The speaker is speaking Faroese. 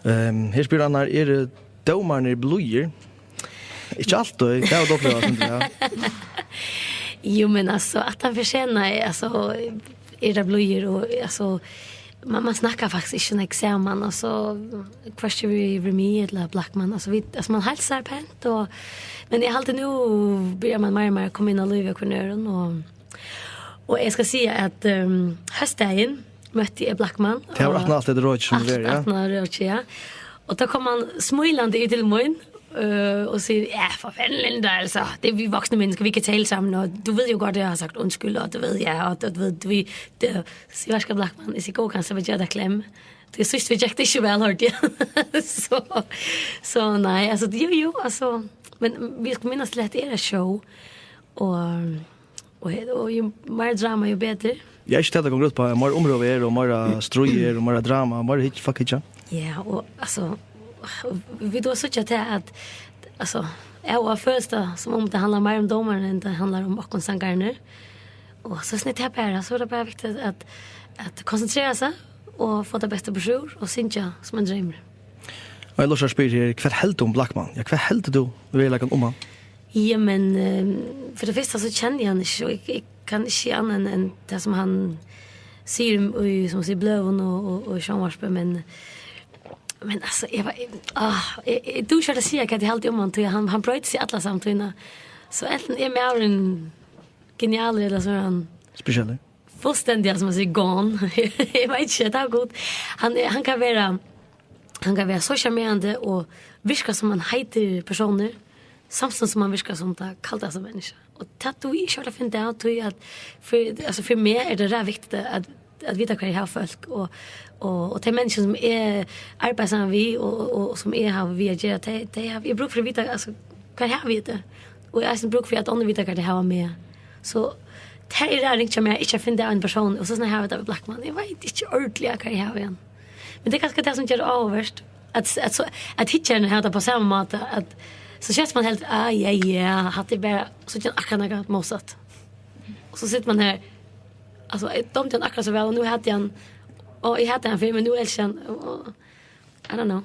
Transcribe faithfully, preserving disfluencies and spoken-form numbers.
Um, her spyr Annar, eru dómarnir blíðir? Ikki altíð, tað er doppelt, ja. Jo, men altså, at han fortjener, altså, er det bløyer, og altså, man, man snakker faktisk ikke noe sammen, altså, question vi, vi med, eller Blackman, altså, vi, altså, man hilser pent, og, men jeg har alltid nu, blir man mer og mer kommet inn i livet, og, og, og jeg skal si at um, høstdagen møtte jeg Blackman. Det var aftan alt det råk som var, ja. Aftan alt råk, ja. Og da kom han smilende ut til meg, øh, og sier, ja, for fanden, Linda, altså, det er vi voksne mennesker, vi kan tale sammen, og du ved jo godt, at jeg har sagt undskyld, og du ved, ja, og du ved, du ved, det, så jeg skal Blackman, hvis jeg går, kan så vil jeg da klemme. Det synes vi Jack, det er ikke vel hørt, ja. så, så nej, altså, jo, jo, altså, men vi skal minnes til, at det er et show, og, og, og jo mer drama, jo bedre. Jeg er ikke til at det kommer ut på, mer område er, og mer strid er, og mer drama, mer hit, fuck hit, ja. Ja, og altså, vi då så til at, altså, jeg var først da, som om det handler mer om dommeren, enn det handler om åkken sangerne. Og så snitt jeg bare, så er det bare viktigt at, at koncentrere seg, og få det bedste på sjur, og synge som en drømmer. Og jeg lurer spyr her, hva heldur du om Blackman? Ja, hva heldur du, vil jeg om han? Ja, men øh, for det første så kjenner jeg han ikke, og jeg, jeg kan ikke annet enn, enn det som han sier, og, som sier bløven og, og, og sjanvarspe, men men altså, jeg var, ah, jeg, jeg, du kjørte å si at jeg hadde alltid om han, til han, han brøt seg alle samtidig. Så enten er med en genial, eller så er han Spesielt. Fullstendig, som man sier, gone. jeg vet ikke, det er godt. Han, er, han kan være, han kan være så charmerende og virke som en heiter personer, samtidig som han virker som det kaldeste menneske. Og det du ikke har å finne det, tror jeg at for, altså for meg er det ræv viktigt at, at vite hva jeg har folk, og, og, og til mennesker som er arbeidsomme vi, og, og, og som er her vi gjør, det, det er, jeg bruker for å vite, altså, hva har vi det? Og jeg har brukt for at andre vite hva det har med. Så det er det ringt som jeg ikke har funnet av en person, og så sånn her har vi det med Blackman. Jeg vet ikke ordentlig hva jeg har igjen. Men det er kanskje det som gjør det avverst. At, at, så, at hitjerne har det på samme måte, at så kjenner man helt, ah, ja, ja, hatt det bare, så kjenner akkurat noe motsatt. Og så sitter man her, altså, jeg dømte han akkurat så vel, og nå hadde han, og jeg hadde han før, men nå elsker han, og, I don't know.